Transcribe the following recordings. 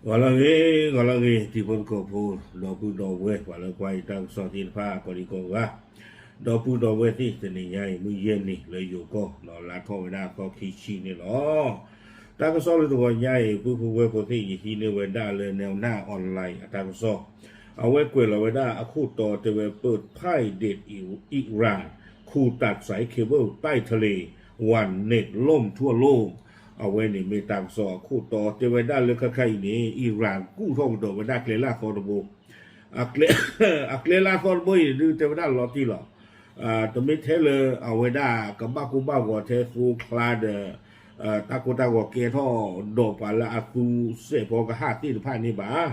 ဂီၤလၢအဂ့ၤ, ဂီၤလၢအဂ့ၤ တံၤဖိသကိးဖိ, ဒီပုၢ်ဒီဝဲၢ် ပှၤလၢကွၢ်အံၤတၢ်ကစီၣ်သ့ၣ်တဖၣ် ကိးဒံကိးဂၤ, ဒီပုၢ်ဒီဝဲၢ်သ့ၣ် တနံၤညါအံၤ မုၢ်ယဲၢ်နံၤလၢယိၤကီၢ် ဒီးလါထီၣ်ဝဲဒၣ်သီခံဆံန့ၣ်လီၤ. တၢ်ကစီၣ်လၢတဂီၤညါအံၤ ပုၢ်ဖိဝဲၢ်ဖိသ့ၣ် ယဟံးန့ၢ်ဝဲဒၣ်လၢ Newna Online အတၢ်ကစီၣ်, အဝဲကွဲးလီၤဝဲဒၣ်အခိၣ်တီ တဲဝဲ เปิดป้ายเด็ด อิหร่าน ขู่ตัดสายเคเบิลใต้ทะเล วันเน็ตล่มทั่วโลก အဝဲန့ၣ်မ့ၢ်တၢ်ကစီၣ်အခိၣ်တီ တဲဝဲဒၣ်လၢခဲခါအံၤန့ၣ် အံရၣ်ကူၣ်ထီၣ်ကဒီးဝဲဒၣ်ကျဲလၢအသီတဘိ, အကျဲလၢအသီတဘိအံၤန့ၣ်ဒုး တဲဝဲဒၣ်လီၤတံၢ်လီၤ. တမ့ၢ်ထဲလၢအဝဲဒၣ်ကဘၣ်ကိၢ်ဘၣ်ဂီၤထဲသိချါဒီး တၢ်ကိၢ်တၢ်ဂီၤကဲထီၣ်ဒီးပှၤလၢအသူစဲးဖီကဟၣ်သ့ၣ်တဖၣ်န့ၣ်ဘၣ်.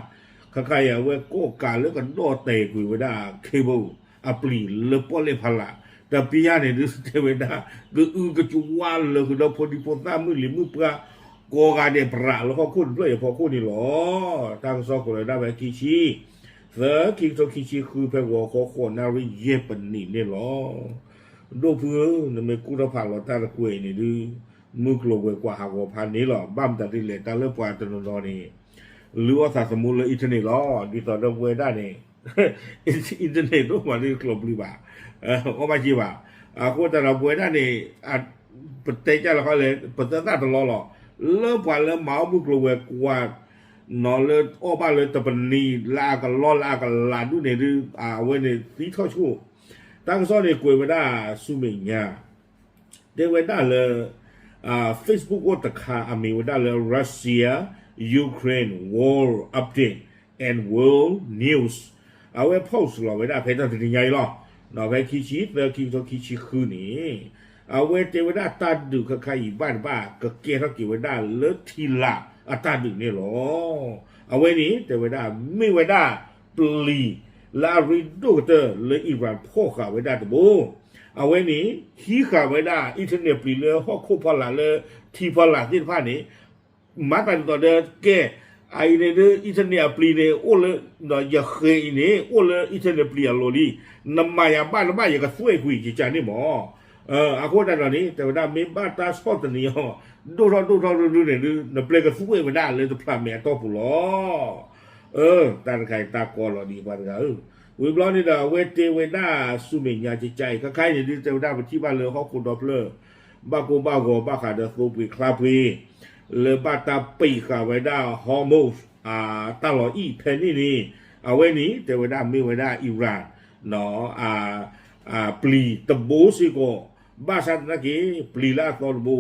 ခဲခါအံၤ အဝဲကိးကးလၢကဒီၣ်တဲာ်ကွံာ်ဝဲဒၣ် cable အပျံၤလၢပီၣ်လဲၣ်ဖီလာ်, တပျၢ်န့ၣ်ဒုးတဲဝဲဒၣ် ကအုကကွၢ်လၢဃုာ်ဒီးဖိဒံဖိသၣ် မုၢ်လံၤမုၢ်ပှၢ် ကိးဂၤဒဲးပြးလၢဟီၣ်ခိၣ်တဖျၢၣ်အံၤအဖီခိၣ်န့ၣ်လီၤ. တၢ်ကစီၣ်ကွဲးလီၤဝဲဒၣ်ဖဲခံဆံသၢ ခံကထိခံဆံဃု ဖဲဂီၤခီဃိးနၣ်ရံၣ်ယဲၢ်ပနံးန့ၣ်လီၤ. ဒိၣ်ဖုဧၢ, နမ့ၢ်ကူၣ်ထီၣ်ဖးလီၤတၢ်တကွဲးအံၤန့ၣ်ဒုး မုၢ်ကျိၤဝဲၤကွာ်ဟးဂီၤဖးန့ၣ်လီၤ. ဘၣ်မတၤဒ်လဲၣ် တၢ်လၢပှၤတနီၤနီၤန့ၣ် လုၢ်အီၣ်သးသမူလၢ internet လီၤ. ဒ်သိးဒီးပဝဲဒၣ်န့ၣ် internet ဒိၣ်မးလၢကျိၤပျံၤဘၣ်, အီၣ်ဘၣ်က့ၤဘၣ်. အဃိသတးဒီးပဝဲဒၣ်န့ၣ် ပတဲကၢ်လီၤခီလဲၣ် ပသၢသၣ်တလီလီၤ. လၢပှၤလၢမၤအီၣ်မုၢ်ကျိၤဝဲၤကွာ် နီၤလၢအီၣ်ဘၣ်လၢတပနံၤ လၢအကလီလၢအကလးဒူၣ်န့ၣ်ဒုး အဝဲန့ၣ်သံထီၣ်ဆိၣ်. တၢ်ကစီၣ်န့ၣ်ကွဲးဝဲဒၣ်ဆူမဲာ်ညါ တဲဝဲဒၣ်လၢ Facebook အိၣ်တခါ အမံၤဝဲဒၣ်လၢ Russia Ukraine War Update and World News အဝဲ post လီၤဝဲဒၣ်ဖဲတၢ်တနံၤညါအံၤလီၤ. ဖဲခံဆံသၢ ခံကထိခံဆံဃုန့ၣ် အဝဲတဲဝဲဒၣ်တၢ်ဒုးခဲခါအံၤဘၣ်တဘၣ် ကကဲထီၣ်က့ၤဝဲဒၣ်လၢထံလာ်အတၢ်ဒုးန့ၣ်လီၤ. အဝဲန့ၣ် တဲဝဲဒၣ်မ့ၢ်ဝဲဒၣ် ပျံၤလၢအရ့ဒိၣ်ကတၢၢ်လၢ Iran ဖီၣ်ဃာ်ဝဲဒၣ်တဘိ. အဝဲန့ၣ် ဟံးဃာ်ဝဲဒၣ် internet ပျံၤလၢဟီၣ်ခိၣ်ဖီလာ်လၢထံဖီလာ်သ့ၣ်တဖၣ်န့ၣ် မၤသးဒ်သိးဒီးကဲ အအံၤန့ၣ်ဒုး internet အပျံၤန့ၣ် အိၣ်လၢ ယဃဲၤအံၤန့ၣ် အိၣ်လၢ internet ပျံၤအလီၢ်လံ, နမၤယၤဘၣ်တဘၣ် ယကသွဲၣ်ကွံာ်ယကန့ၣ်မး. အဃိသတးဒီးန့ၣ် တဲဝဲဒၣ်မ့ၢ်ဘၣ်တၢ်ဆီၣ်သနံးအီၤ ဒိၣ်ထီၣ်ဒိၣ်ထီၣ်ဒုဒုန့ၣ်ဒုး နပျဲကသွဲၣ်ဝဲဒၣ်လၢတဖျးမဲာ်အတီၢ်ပူၤလီၤ. တၢ်တခါအံၤတၢ်ကီလီၤဒ်ပှၤတဂၤဧၢ. ဝံၤဘျီန့ၣ်ဒီး အဝဲတဲဝဲဒၣ်ဆူမဲာ်ညါကကါအံၤ ခဲခါအံၤန့ၣ်ဒုး တဲဝဲဒၣ်ပထံၣ်ဘၣ်လၢဟီၣ်ခိၣ်ဒီဖျၢၣ် ဘၣ်ကိၢ်ဘၣ်ဂီၤဘၣ်ဃးဒီးသိပှ့ၤချါပှ့ၤ လၢဘၣ်တၢ်ပံာ်ဃာ်ဝဲဒၣ် Hormuz အတၢ်လီၤအံၣ်ဖဲန့ၣ်န့ၣ် အဝဲန့ၣ် တဲဝဲဒၣ်မ့ၢ်ဝဲဒၣ် Iran ပျံၤတဘိစ့ၢ်ကီး, ဘၣ်ဆၣ်သနာ်က့ ပျံၤလၢအသီတဘိ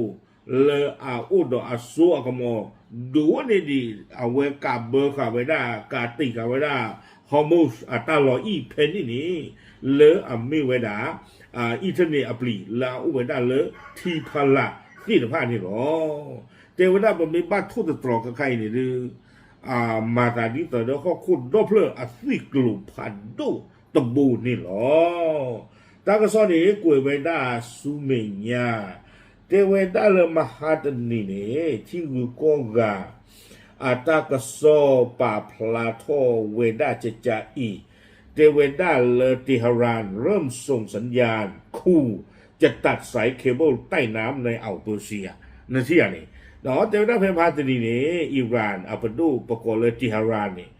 လၢအအိၣ်ဒီးအစိအကမီၤ ဒိၣ်န့ၢ်ဒံး အဝဲကးဘၢဃာ်ဝဲဒၣ် ကးတံာ်ဃာ်ဝဲဒၣ် Hormuz အတၢ်လီၤအံၣ်ဖဲန့ၣ်န့ၣ် လၢအမ့ၢ်ဝဲဒၣ် internet အပျံၤ လၢအအိၣ်ဝဲဒၣ်လၢထံဖီလာ်သ့ၣ်တဖၣ်န့ၣ်လီၤ. တဲဝဲဒၣ်ပမ့ၢ်ဘၣ်ထိၣ်သတြီၤခဲခါအံၤန့ၣ်ဒုး မၤသးဒ်သိးဒီးဟီၣ်ခိၣ်ဒီဖျၢၣ်အသွံၣ်ကျိၤဖးဒိၣ်တဘိန့ၣ်လီၤ. တၢ်ကစီၣ်န့ၣ် ကွဲးဝဲဒၣ်ဆူမဲာ်ညါ, တဲဝဲဒၣ်လၢမဟါတနံၤန့ၣ် ထံဂုၤကီၢ်ဂၤ အတၢ်ကစီၣ်ပာ်ဖျါထီၣ်ဝဲဒၣ်ကကါအံၤ, တဲဝဲဒၣ်လၢ Tehran เริ่มส่งสัญญาณ ขู่จะตัดสายเคเบิลใต้น้ำในอ่าวเปอร์เซีย နထံၣ်ဧါန့ၣ်, တဲဝဲဒၣ်ဖဲမဟါတနံၤန့ၣ် Iran အပဒိၣ်ပကိးလၢ Tehran န့ၣ်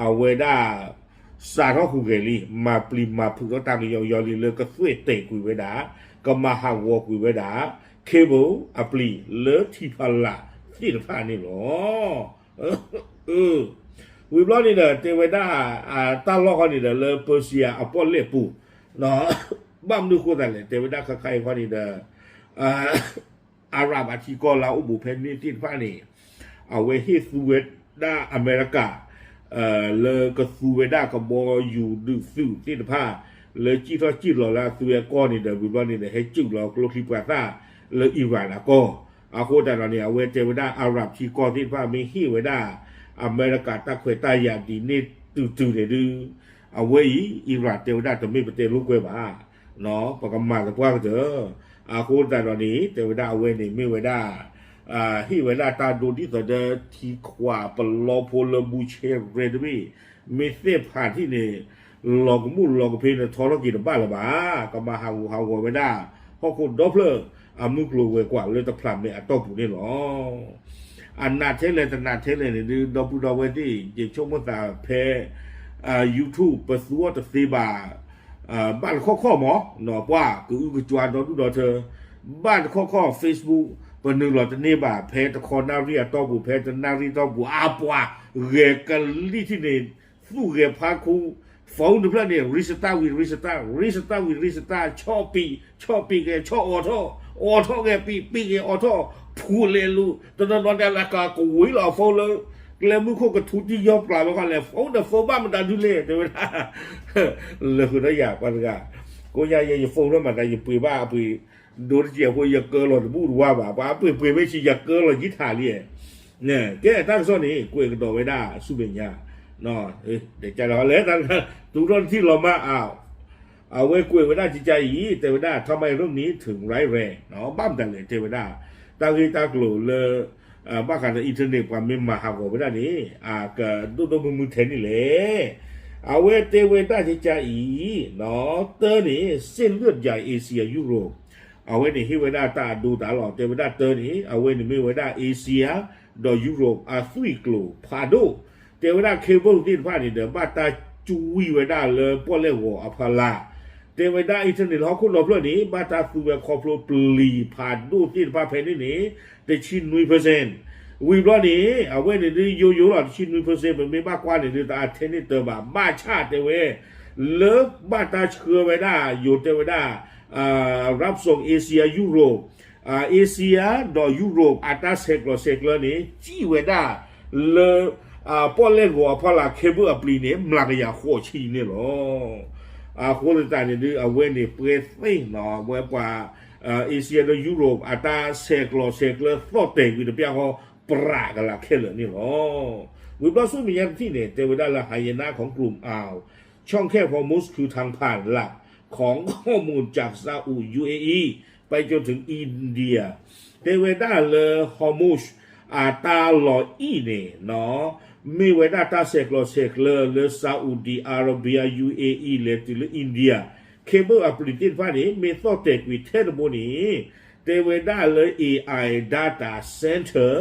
အဝဲဒၣ် စးထီၣ်ဟူးဂဲၤလံ မၤပျံၤမၤဖုးထီၣ်တၢ်ကယီကယီလံ လၢကသွဲၣ်တဲာ်ကွံာ်ဝဲဒၣ် ကမၤဟးဂီၤကွံာ်ဝဲဒၣ် cable အပျံၤလၢထံဖီလာ်သ့ၣ်တဖၣ်န့ၣ်လီၤ. ဝံၤဘျီန့ၣ်ဒီး တဲဝဲဒၣ် တၢ်လီၢ်ခီန့ၣ်ဒီး လၢ Persia အပီၣ်လဲၣ်ပူၤ, ဘၣ်မနုၤဃိသတးလဲၣ် တဲဝဲဒၣ်ခဲခါအံၤခီန့ၣ်ဒီး အၤရၣ်အထံကီၢ်လၢအအိၣ်ဘူးဖဲန့ၣ်သ့ၣ်တဖၣ်န့ၣ် အဝဲဟ့ၣ်သူဝဲဒၣ်အမဲရကၤ လၢကသူဝဲဒၣ်ကဘီယူၤဒုးသုးသ့ၣ်တဖၣ် လၢစံၣ်ထီၣ်စံၣ်လီၤလၢအသုဝဲအကီၢ်န့ၣ်ဒီး ဝံၤဘျီန့ၣ်ဒီး ဟဲစူးလီၤကျိချံပှၤသၣ်လၢ Iran အကီၢ်. အဃိသတးဒီးန့ၣ် အဝဲတဲဝဲဒၣ်အၤရၣ်ထံကီၢ်သ့ၣ်တဖၣ် မ့ၢ်ဟ့ၣ်ဝဲဒၣ် အမဲရကၤတၢ်ခွဲးတၢ်ယာ်ဒ်န့ၣ်တုၤတုၤန့ၣ်ဒုး အဝဲအံၤ Iran တဲဝဲဒၣ်တမ့ၢ်ပတဲလိာ်ကွဲဘၣ် ပကမၤသပှၢ်ကတၢၢ်. အဃိသတးဒီးန့ၣ် တဲဝဲဒၣ်အဝဲန့ၣ်မ့ၢ်ဝဲဒၣ် ဟ့ၣ်ဝဲဒၣ်တၢ်ဒိဒ်သိးဒီးထံခွးပလီဖိလၢဘူးဆဲရဲတဘ့ၣ် မ့ၢ်သ့ၣ်ဖးထံၣ်န့ၣ် လီၤကမူၣ်လီၤကဖ့န့ၣ် ထီထီၣ်က့ၤတဘၣ်လၢၤဘၣ်. ကမၤဟးဂူာ်ဟးဂီၤဝဲဒၣ် ဟီၣ်ခိၣ်ဒီဖျၢၣ်အမုၢ်ကျိၤဝဲၤကွာ်လၢတဖျးမဲာ်အတီၢ်ပူၤန့ၣ်လီၤ. အနးထဲလဲၣ်တနးထဲလဲၣ်န့ၣ်ဒုး ဒီပုၢ်ဒီဝဲၢ်သ့ၣ် ယဆိကမိၣ်သးဖဲ YouTube ပသူအီၤတသ့ဘၣ် ဘၣ်တခီခီမး ပှၤကအုကကွၤဒီဒူၣ်ဒီထၢ ဘၣ်တခီခီ Facebook ပနုာ်လီၤတန့ၢ်ဘၣ် ဖဲတခီနၣ်ရံၣ်အတီၢ်ပူၤ ဖဲတနၣ်ရံၣ်တီၢ်ပူၤ အပှၤဂဲၤကလံၣ်ထံၣ်န့ၣ် သူၣ်ဂဲၤဖးခူ phone တဖျၢၣ်န့ၣ် restart ဝံၤ restart restart ဝံၤ restart ဆီၣ်ပံး ဆီၣ်ပံးဂဲၤ ဆီၣ်အိးထီၣ် အိးထီၣ်ဂဲၤ ပံးပံးဂဲၤ အိးထီၣ် ဖူးလဲၤလူၤ တနီၤနီၤဒၣ်လၢကကဝံၤလီၤအ phone လၢ ကျဲမုၢ်ခိၣ်ကထူတံၢ်ယီၢ်ပျၢ်လီၤခီလဲၣ် phone ဒီး phone ဘၣ်မတၤဒုလဲၣ် တဲဝဲဒၣ် လၢာ်ဃုာ်ဒီးယၤပှၤတဂၤ ကိးညါယဲယ phone လၢမၤသး ယပှ့ၤဘၣ်အပှ့ၤ ဒိတစဲးဖိ ယကၢလီၤတဘူၣ်တဝါဘၣ် ပှၤအပှ့ၤပှ့ၤမ့ၢ်ဆံး ယကၢလီၤယံထးလံ ကဲတၢ်ကစီၣ်န့ၣ် ကွဲးကဒီးဝဲဒၣ်ဆူမဲာ်ညါ တဲကလဲၣ် တူၢ်ထီၣ်တထံၣ်လီၤမး အဝဲကွဲးဝဲဒၣ်ကကါအံၤ တဲဝဲဒၣ် ทำไมเรื่องนี้ถึงร้ายแรง ဘၣ်မတၤလဲၣ် တဲဝဲဒၣ် တၢ်ဂ့ၢ်တၢ်ကျိၤလၢ ဘၣ်ဃးဒီး internet ပှၤမ့ၢ်မၤဟးဂီၤဝဲဒၣ်န့ၣ် အကဒိၣ်ဒိၣ်မုၢ်မုၢ်ထဲန့ၣ်လဲၣ် အဝဲတဲဝဲဒၣ်ကကါအံၤ တၢ်န့ၣ် เส้นเลือดใหญ่เอเชียยุโรป အဝဲန့ၣ်ဟ့ၣ်ဝဲဒၣ်တၢ်အဒိတၢ်လီၤ တဲဝဲဒၣ်တၢ်န့ၣ် အဝဲန့ၣ်မ့ၢ်ဝဲဒၣ် Asia ဒီး Europe အသွံၣ်ကျိၤဖးဒိၣ် တဲဝဲဒၣ် cable သ့ၣ်တဖၣ်န့ၣ်ဒီး ဘၣ်တၢ်ကွံဝဲဒၣ်လၢပီၣ်လဲၣ်ဂီၤအဖီလာ် တဲဝဲဒၣ် internet လၢဟီၣ်ခိၣ်ဒီဖျၢၣ်န့ၣ် ဘၣ်တၢ်သူဝဲခီဖျိပျံၤဖးဒိၣ်သ့ၣ်တဖၣ်ဖဲန့ၣ်န့ၣ် တဆံနွံ percent ဝံၤဘျီန့ၣ် အဝဲန့ၣ်ဒုးယိယိလီၤ တဆံနွံ percent ပမ့ၢ်ဘၣ်ကွၢ်န့ၣ်ဒုး တၢ်ထဲန့ၣ်တၢ်ဘၣ် ဘၣ်ဆၣ်တဲဝဲ လၢဘၣ်တၢ်ဆှၢဝဲဒၣ် ယိၤတဲဝဲဒၣ် รับส่งเอเชียยุโรป Asia ဒီး Europe အတၢ်ဆဲးကျိးဆဲးကျၢန့ၣ် စံၣ်ဝဲဒၣ်လၢ ပီၣ်လဲၣ်ဂီၤအဖီလာ် cable အပျံၤန့ၣ် မျးကယၤဃိးဆံန့ၣ်လီၤ. အဃိသတးန့ၣ်ဒုး အဝဲန့ၣ်ပှဲၤသ့ၣ်နီၤ အဝဲပှၤ Asia ဒီး Europe အတၢ်ဆဲးကျိးဆဲးကျၢသီၣ်တဲာ်ဝံၤတပျၢ်ဃီ ပြးကလာ်ခဲလၢာ်န့ၣ်လီၤ. ဝံၤဘျီဆူမဲာ်ညါတထံၣ်န့ၣ် တဲဝဲဒၣ်လၢ หายนะของกลุ่มอ่าว ช่องแคบฮอร์มุซ คือทางผ่านหลักของข้อมูลจากซาอุ ยูเออี ไปจนถึงอินเดีย တဲဝဲဒၣ်လၢ Hormuz အတၢ်လီၤအံၣ်န့ၣ် မ့ၢ်ဝဲဒၣ်တၢ်ဆဲးကျိးဆဲးကျၢလၢ Saudi Arabia UAE လဲၤတုၤလၢ India cable အပျံၤသ့ၣ်တဖၣ်န့ၣ် မ့ၢ်သီၣ်တဲာ်ကွံာ်ထဲတဘိန့ၣ် တဲဝဲဒၣ်လၢ AI data center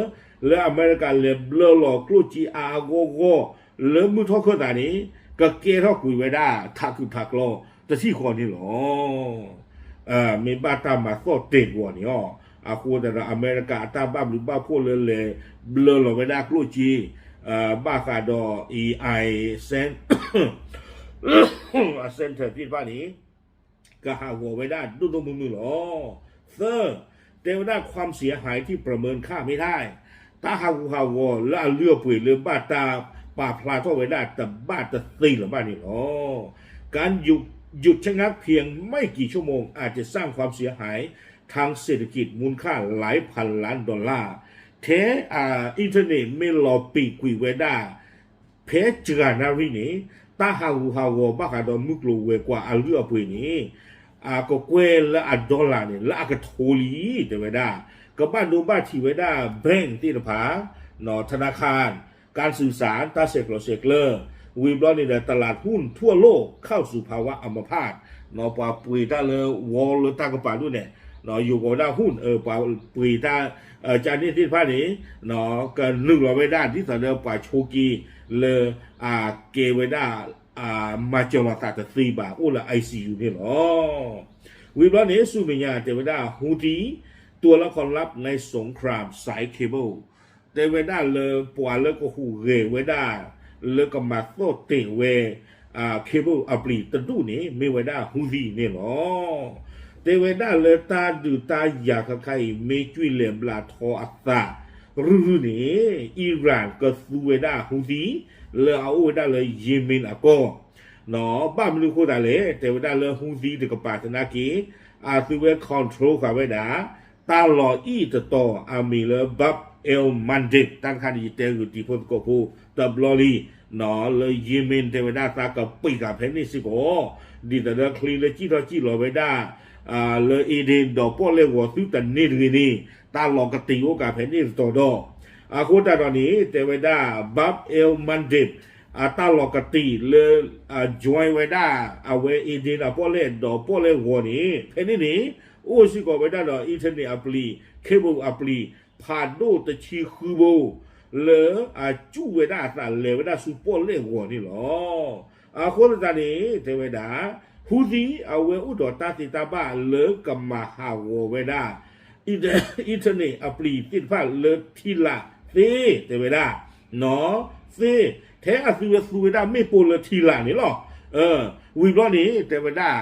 လၢအမဲရကၤလဲၤဘျၢလီၤကျိၣ်စ့အါအါဂီၢ်ဂီၢ် လၢမုၢ်ထီၣ်ခၢၣ်သးန့ၣ် ကကဲထီၣ်ကွံာ်ဝဲဒၣ်ထးခုၣ်ထးကျီတထံၣ်ဃီန့ၣ်လီၤ. မ့ၢ်ဘၣ်တၢ်မၤသီၣ်တဲာ်ကွံာ်အီၤန့ၣ်လီၤ. အဃိသတးဒီး အမဲရကၤအတၢ်ဘၣ်ဘျုးဘၣ်ဖှိၣ်လၢလဲၤဘျၢလီၤဝဲဒၣ်ကျိၣ်စ့ ဘၣ်ဃးဒီး AI center သ့ၣ်တဖၣ်န့ၣ် ကဟးဂီၤဝဲဒၣ်ဒိၣ်ဒိၣ်မုၢ်မုၢ်လီၤ. သၢ, တဲဝဲဒၣ် ความเสียหายที่ประเมินค่าไม่ได้ တၢ်ဟးဂူာ်ဟးဂီၤလၢအလုၢ်အပှ့ၤလၢဘၣ်တၢ်ပာ်ဖျါထီၣ်ဝဲဒၣ်တဘၣ်တသ့လၢၤဘၣ်န့ၣ်လီၤ. การหยุด หยุดชะงักเพียงไม่กี่ชั่วโมง อาจจะสร้างความเสียหายทางเศรษฐกิจมูลค่าหลายพันล้านดอลลาร์ ထဲ internet မ့ၢ်လီၤပံာ်ကွံာ်ဝဲဒၣ် ဖဲစှၤနၣ်ရံၣ်န့ၣ် တၢ်ဟးဂူာ်ဟးဂီၤဘၣ်ဃးဒီးမုၢ်ကျိၤဝဲၤကွာ်အလုၢ်အပှ့ၤန့ၣ် အကကွဲၢ်လၢအ dollar န့ၣ် လၢအကထိလံ တဲဝဲဒၣ် ကဘၣ်ဒိဘၣ်ထံးဝဲဒၣ် bank သ့ၣ်တဖၣ် ธนาคาร การสื่อสาร တၢ်ဆဲးကျိးဆဲးကျၢ ဝံၤဘျီန့ၣ်ဒီး ตลาดหุ้นทั่วโลกเข้าสู่ภาวะอัมพาต ပှၤပှ့ၤတၢ်လၢ world လၢတၢ်ကပၤဒိၣ်န့ၣ် ယိၤကိးဝဲဒၣ် หุ้น ပှၤပှ့ၤတၢ် ကန့ၣ်သ့ၣ်တဖၣ်န့ၣ် ကနုာ်လီၤဝဲဒၣ် ဒ်သိးဒီးပှၤဆိးက့ၤလၢ အကဲဝဲဒၣ် မၤစၢၤလီၤသးတသ့ဘၣ် အိၣ်လၢ ICU န့ၣ်လီၤ. ဝံၤဘျီန့ၣ် ဆူမဲာ်ညါတဲဝဲဒၣ် Houthi ตัวละครลับในสงครามสายเคเบิล တဲဝဲဒၣ်လၢပှၤလၢကဟူးဂဲၤဝဲဒၣ် လၢကမၤသီၣ်တဲာ်ဝဲ cable အပျံၤတဒူၣ်န့ၣ် မ့ၢ်ဝဲဒၣ် Houthi န့ၣ်လီၤ. တဲဝဲဒၣ်လၢတၢ်ဒုးတၢ်ယၤခါခါအံၤ မ့ၢ်ကွံာ်လဲၤဘျးထီအသး ရုၢ်ရုၢ်န့ၣ် Iran ကသူဝဲဒၣ် Houthi လၢအအိၣ်ဝဲဒၣ်လၢ Yemen အကီၢ် ဘၣ်မနုၤအဃိသတးလဲၣ် တဲဝဲဒၣ်လၢ Houthi တကပၤသနာ်က့ အသုဝဲ control ဃာ်ဝဲဒၣ် တၢ်လီၢ်အံၣ်တတီၤ အမံၤလၢ Bab el Mandeb တၢ်တခါန့ၣ် ယတဲဂုာ်တံၤဖိသကိးဖိတဘျီလံ လၢ Yemen တဲဝဲဒၣ်သးကပံာ်ဃာ်ဖဲန့ၣ်စ့ၢ်ကီး ဒ်သိးဒီးချံလၢစံၣ်ထီၣ်စံၣ်လီၤဝဲဒၣ် လၢ Aden ဒီးပီၣ်လဲၣ်ဂီၤသုတန့ၢ်တဂ့ၤန့ၣ် တၢ်လီၢ်ကတံာ်အိၣ်ကးဖဲန့ၣ်တတီၤဒီး အဃိသတးဒီးန့ၣ် တဲဝဲဒၣ် Bab el Mandeb အတၢ်လီၢ်ကတံာ်လၢ join ဝဲဒၣ် အဝဲ Aden အပီၣ်လဲၣ်ဒီးပီၣ်လဲၣ်ဂီၤန့ၣ် ဖဲန့ၣ်န့ၣ် အိၣ်စ့ၢ်ကီးဝဲဒၣ်ဒီး internet အပျံၤ cable အပျံၤ ဖးဒိၣ်တဆံဃုဘိ လၢအစူၣ်ဝဲဒၣ်အသးလဲၤဝဲဒၣ်ဆူပီၣ်လဲၣ်ဂီၤန့ၣ်လီၤ. အဃိသတးန့ၣ် တဲဝဲဒၣ် Houthi အဝဲအိၣ်ဒီးတၢ်သ့တၢ်ဘၣ်လၢကမၤဟးဂီၤဝဲဒၣ် internet အပျံၤသ့ၣ်တဖၣ်လၢထံလာ်သ့ တဲဝဲဒၣ် သ့ ထဲအသုဝဲသူဝဲဒၣ်မ့ၣ်ပိၢ်လၢထံလာ်န့ၣ်လီၤ. ဝံၤဘျီန့ၣ် တဲဝဲဒၣ်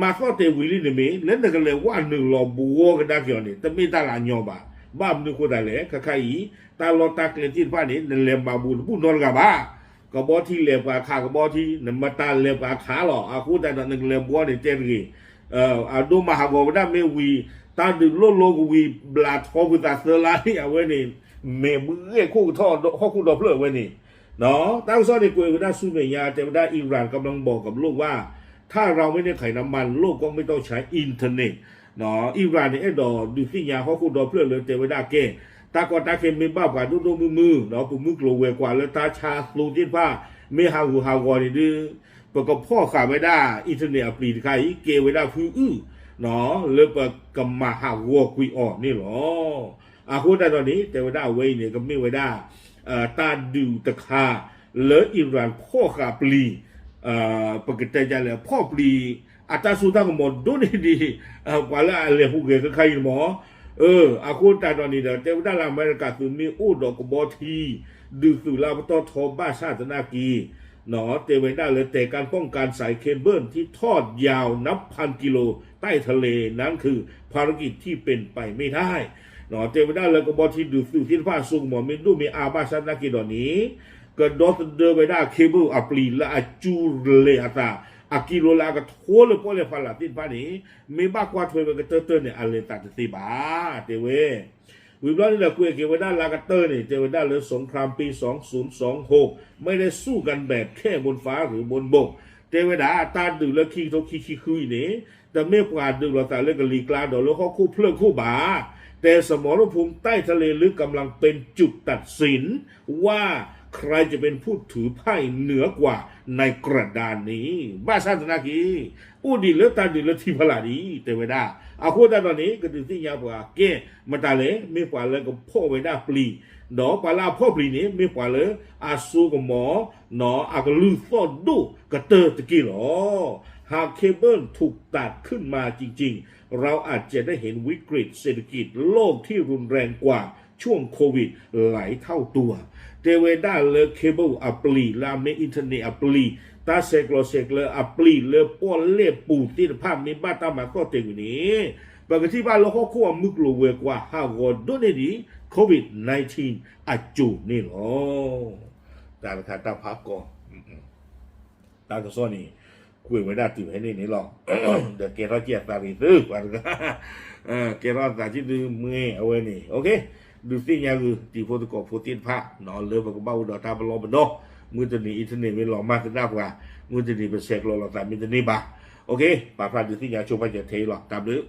မၤသီၣ်တဲာ်ဝံၤလံန့ၣ်မ့ၢ် လၢနကလဲၤဝဲနုာ်လီၤဘှီကဒါက့ၤအီၤန့ၣ် တမ့ၢ်တၢ်လၢအညီဘၣ်. ဘၣ်မနုၤအဃိသတးလဲၣ် ခဲခါအံၤ တၢ်လီၢ်တၢ်ကျဲသ့ၣ်တဖၣ်န့ၣ် နလဲၤမၤဘူးတဘူၣ်နီတဂၤဘၣ်. ကဘီထံလဲၤပှၤခးကဘီထံ နမတၤလဲၤပှၤခးလီၤ. အဃိသတးဒီး နကလဲၤဘှီန့ၣ်တဲတဂ့ၤ. အဒိမၤဟးဂီၤဝဲဒၣ်မ့ၢ်ဝံၤ တၢ်ဒုးလိၣ်လိကဝံၤ ဘျးထီဖုသးသၢလါန့ၣ် အဝဲန့ၣ် မဲာ်ဘုဂဲၢ်ခိၣ်ကထီၣ်ဟီၣ်ခိၣ်ဒီဖျၢၣ်အဝဲန့ၣ် တၢ်ကစီၣ်န့ၣ်ကွဲးဝဲဒၣ်ဆူမဲာ်ညါ တဲဝဲဒၣ် Iran ကမျၢၢ်ဘီၣ်ကဘျိၣ်ဝၣ် ထၣ်ရၤဝဲန့ၣ် ခါအံၤနမၤလိၣ်ကီၢ်မ့ၢ်တီၢ်ဆါ internet Iran န့ၣ် အဲၣ်ဒိးဒုးသ့ၣ်ညါဟီၣ်ခိၣ်ဒီဖျၢၣ်လၢတဲဝဲဒၣ်ကဲ တၢ်ကီတၢ်ခဲမ့ၢ်ဘၣ်ပှၤဒိၣ်ဒိၣ်မုၢ်မုၢ် ပမုၢ်ကျိၤဝဲၤကွာ်လၢတၢ်ဆါသူသ့ၣ်တဖၣ် မ့ၢ်ဟးဂူာ်ဟးဂီၤန့ၣ်ဒုး ပကဖီၣ်ဃာ်ဝဲဒၣ် internet အပျံၤတခါအံၤ ကဲဝဲဒၣ်ဖုအုၣ် လၢပကမၤဟးဂီၤကွံာ်အီၤန့ၣ်လီၤ. အဃိသတးဒီးန့ၣ် တဲဝဲဒၣ်အဝဲအံၤန့ၣ် ကမ့ၢ်ဝဲဒၣ် တၢ်ဒုးတခါ လၢ Iran ဖီၣ်ဃာ်ပျံၤ ပကတဲဒ်လဲၣ် ဖီၣ်ပျံၤ အတၢ်စိတၢ်ကမီၤဒိၣ်န့ၢ်ဒံး ပှၤလၢအလဲၤဟူးဂဲၤခဲခါအံၤန့ၣ်မး အဃိသတးဒီးန့ၣ်ဒီး တဲဝဲဒၣ်လၢအမဲရကၤသုးမ့ၢ်အိၣ်ဒီးကဘီထံ ဒုးသုးလၢအပတီၢ်ထီဘၣ်ဆၣ်သနာ်က့ တဲဝဲဒၣ်လၢ တဲကၣ်ဖီၣ်ကၣ်စဲး cable ထီၣ် ยาวนับพันกิโลใต้ทะเล นั่นคือภารกิจที่เป็นไปไม่ได้ တဲဝဲဒၣ်လၢကဘီထံဒုးသုးသ့ၣ်တဖၣ်အစိကမီၤမ့ၢ်ဒိၣ်မ့ၢ်အါဘၣ်ဆၣ်သနာ်က့ဒီးန့ၣ် ကဒီသဒၢဝဲဒၣ် cable အပျံၤလၢအစူၤလဲၤအသး အကံလိလၢအကထိလၢပီၣ်လဲၣ်ဖးလာ်သ့ၣ်တဖၣ်န့ၣ် မ့ၢ်ဘၣ်ကွၢ်ထွဲဝဲကတၢၢ်တၢၢ်န့ၣ် အလဲၤသးတသ့ဘၣ် တဲဝဲ ဝံၤဘျီန့ၣ်ဒီးကွဲးက့ၤဝဲဒၣ်လၢကတၢၢ်န့ၣ် တဲဝဲဒၣ်လၢ สงครามปีสองศูนย์สองหก ไม่ได้สู้กันแบบแค่บนฟ้าหรือบนบก တဲဝဲဒၣ်တၢ်ဒုးလၢခံကထိခံဆံဃုအံၤန့ၣ် တမ့ၢ်ပှၤဒုးလိာ်သးလၢကလံၤကျါဒီးလၢဟီၣ်ခိၣ်ဖျၢၣ်ခိၣ်ဘၣ် แต่สมรภูมิใต้ทะเลลึกกำลังเป็นจุดตัดสินว่าใครจะเป็นผู้ถือไพ่เหนือกว่าในกรณีนี้ ဘၣ်ဆၣ်သနာ်က့ အိၣ်ဒံးလၢတၢ်ဒုးလၢထံဖီလာ်ဒံး တဲဝဲဒၣ် အဃိသတးဒီးန့ၣ် ကဒုးသ့ၣ်ညါပှၤကဲ မတၤလဲၣ် မ့ၢ်ပှၤလၢကဖီၣ်ဝဲဒၣ်ပျံၤ ဒီးပှၤလၢအဖီၣ်ပျံၤန့ၣ် မ့ၢ်ပှၤလၢအစိကမီၤ အကလုၢ်သီၣ်ဒိၣ်ကတၢၢ်တက့ၢ်လီၤ. หากเคเบิลถูกตัดขึ้นมาจริงๆ เราอาจจะได้เห็นวิกฤตเศรษฐกิจโลกที่รุนแรงกว่าช่วงโควิดหลายเท่าตัว တဲဝဲဒၣ်လၢ cable အပျံၤ လၢအမ့ၢ် internet အပျံၤ တၢ်ဆဲးကျိးဆဲးကျၢအပျံၤလၢပီၣ်လဲၣ်ပူၤသ့ၣ်တဖၣ်မ့ၢ်ဘၣ်တၢ်မၤသီၣ်တဲာ်ဝံၤန့ၣ် ပကထံၣ်ဘၣ်လၢဟီၣ်ခိၣ်အမုၢ်ကျိၤဝဲၤကွာ်ဟးဂီၤဒိၣ်န့ၢ်ဒံး COVID nineteen အစိၤန့ၣ်လီၤ. တၢ်တခါတၢ်ဖးကီၢ် တၢ်ကစီၣ်န့ၣ် ကွဲးဝဲဒၣ်တုၤဖဲန့ၣ်န့ၣ်လီၤ. ဒီးကဲထီၣ်က့ၤအသးရံၣ်သု ပှၤတဂၤ ကဲထီၣ်အသးကံၣ်ဒုမ့ၢ်အဝဲန့ၣ် ဒုးသ့ၣ်ညါဂုာ် တံၤဖိသကိးဖိသ့ၣ်တဖၣ် လၢပကဘၣ်အိၣ်ဒီးတၢ်ပလီၢ်ပဒီ မုၢ်တနံၤ internet မ့ၢ်လီၤမၢ်သဒၣ်ပှၤ မုၢ်တနံၤပဆဲးကျိးလိာ်သးမ့ၢ်တန့ၢ်ဘၣ် ပာ်ဖျါဒုးသ့ၣ်ညါဆိဖးစၢၤထဲအံၤလီၤ. တၢ်ဘျုး